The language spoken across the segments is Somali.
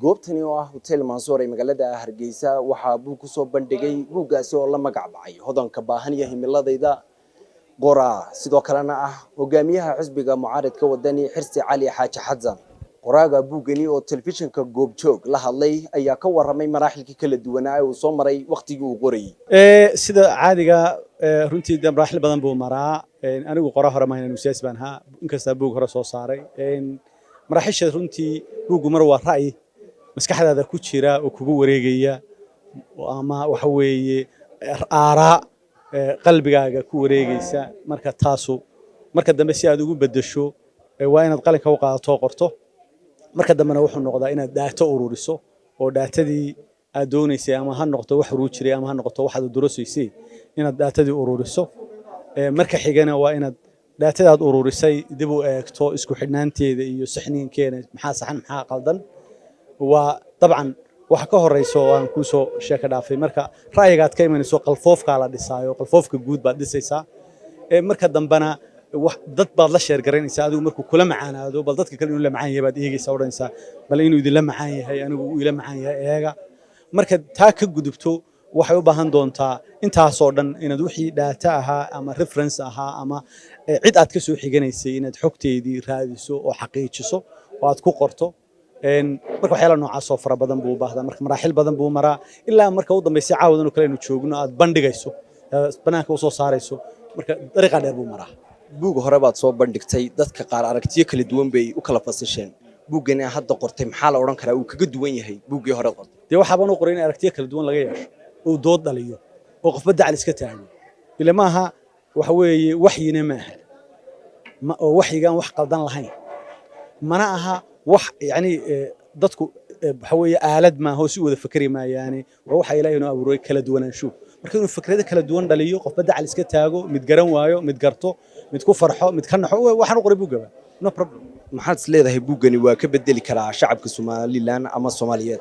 Goobtani oo ah Hotel Mansoor ee magaalada Hargeysa waxaa buug kusoo bandhigay, buuggaasi oo la magac baxay Hodanka Baahan iyo Himiladayda. Qoraa sidoo kalena ah hogaamiyaha xisbiga mucaaridka Wadani, Xirsi Cali Xaaji Xasan. Qoraaga buuggani oo telefishinka Goobjoog la hadlay ayaa ka warramay maraaxilkii kala duwanaa ee uu soo maray wakhtigii uu qorayey. Sida caadiga, runtii de maraaxil badan buu maraa. Anigu qora hore maahan, siyaasi baan ahaa, inkastaa buug hore soo saaray. Maraaxisha runtii buuggu mar waa ra'yi maskaxdaada ku jira oo kugu wareegaya, ama waxa weeye aaraa qalbigaaga ku wareegaysa. Marka taasu marka dambe si aad ugu beddesho waa inaad qalinka u qaadato oo qorto. Marka dambena wuxuu noqdaa inaad data ururiso, oo datadii aad doonaysay, ama ha noqoto wax urur jiray ama ha noqoto waxaad durasaysay, inaad datadii ururiso. Marka xigana waa inaad datadaad ururisay dib u eegto isku xidhnaanteeda iyo saxniinkeeda, maxaa saxan, maxaa qaldan. Waa dabcan waxa ka horeysa oo aan kuusoo sheeka dhaafay. Marka ra'yigaad ka imanayso qalfoofkaa la dhisaayo, qalfoofka guud baad dhisaysaa. Marka dambena dad baad la share garaynaysaa. Adigu markuu kula macaanaado, bal dadka kale inuu la macaan yahay baad eegaysaa, odhanaysaa bal inuu idinla macaan yahay, anigu uu ila macaan yahay eega. Marka taa ka gudubto, waxay u baahan doontaa intaasoo dhan inaad wixii data ahaa ama reference ahaa ama cid aad ka soo xiganaysay inaad xogteedii raadiso oo xaqiijiso oo aad ku qorto. Marka waxyaala noocaas oo fara badan buu u baahdaa. Marka maraaxil badan buu maraa ilaa marka u dambaysa caawadan oo kale aynu joogno aad bandhigayso, banaanka usoo saarayso. Marka dariiqaa dheer buu maraa. Buug hore baad soo bandhigtay, dadka qaar aragtiyo kala duwan bay u kala fasisheen. Buuggani hadda qortay maxaa la odhan karaa uu kaga duwan yahay buuggii hore qortay? Dee waxaabaan u qoray in aragtiyo kala duwan laga yeesho oo dood dhaliyo oo qofba dacal iska taago. Ila maaha, waxa weeye waxyina maaha oo waxyigaan wax qaldan lahayn mana aha. Wax yacni dadku waxa weeye aalad maaha oo si wada fakeri maayaane. Waa waxa Ilaahay inoo abuuray kala duwanaansho. Marka inuu fikrado kala duwan dhaliyo, qofba dacal iska taago, mid garan waayo, mid garto, mid ku farxo, mid ka naxo, waxaan u qoray buuggaba, no problem. Maxaad is leedahay buuggani waa ka bedeli karaa shacabka Somaliland ama Soomaaliyeed?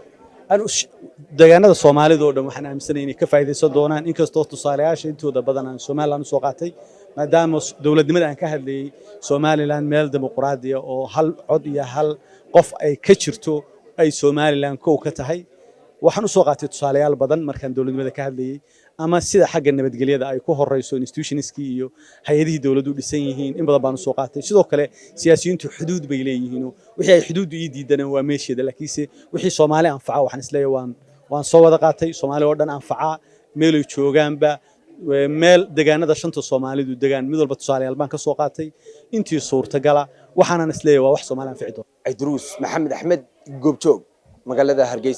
Deegaanada Soomaalida oo dhan waxaan aaminsanahay inay ka faa'iidaysan doonaan, inkastoo tusaalayaasha intooda badan aan Somaliland usoo qaatay, maadaama dowladnimada aan ka hadlayay Somaliland meel dimuqraadiya oo hal cod iyo hal qof ay ka jirto ay Somaliland kow ka tahay. Waxaan usoo qaatay tusaalayaal badan markaan dowladnimada ka hadlayay, ama sida xagga nabadgelyada ay ku horeyso, institutionskii iyo hay-adihii dowladdu dhisan yihiin, in badan baan usoo qaatay. Sidoo kale siyaasiyiintu xuduud bay leeyihiin, wixii ay xuduuddu ii diidaneen waa meesheeda, laakiinse wixii Soomaali anfaca waxaan isleeyahay waan soo wada qaatay. Soomaali oo dhan anfaca meelay joogaanba, meel deegaanada shanta Soomaalidu degaan, mid walba tusaalayaal baan ka soo qaatay intii suurtagala. Waxaanan isleeyahay waa wax Soomaali anfici doona. Cabdiruus Maxamed Axmed, Goobjoog, magaalada Hargeysa.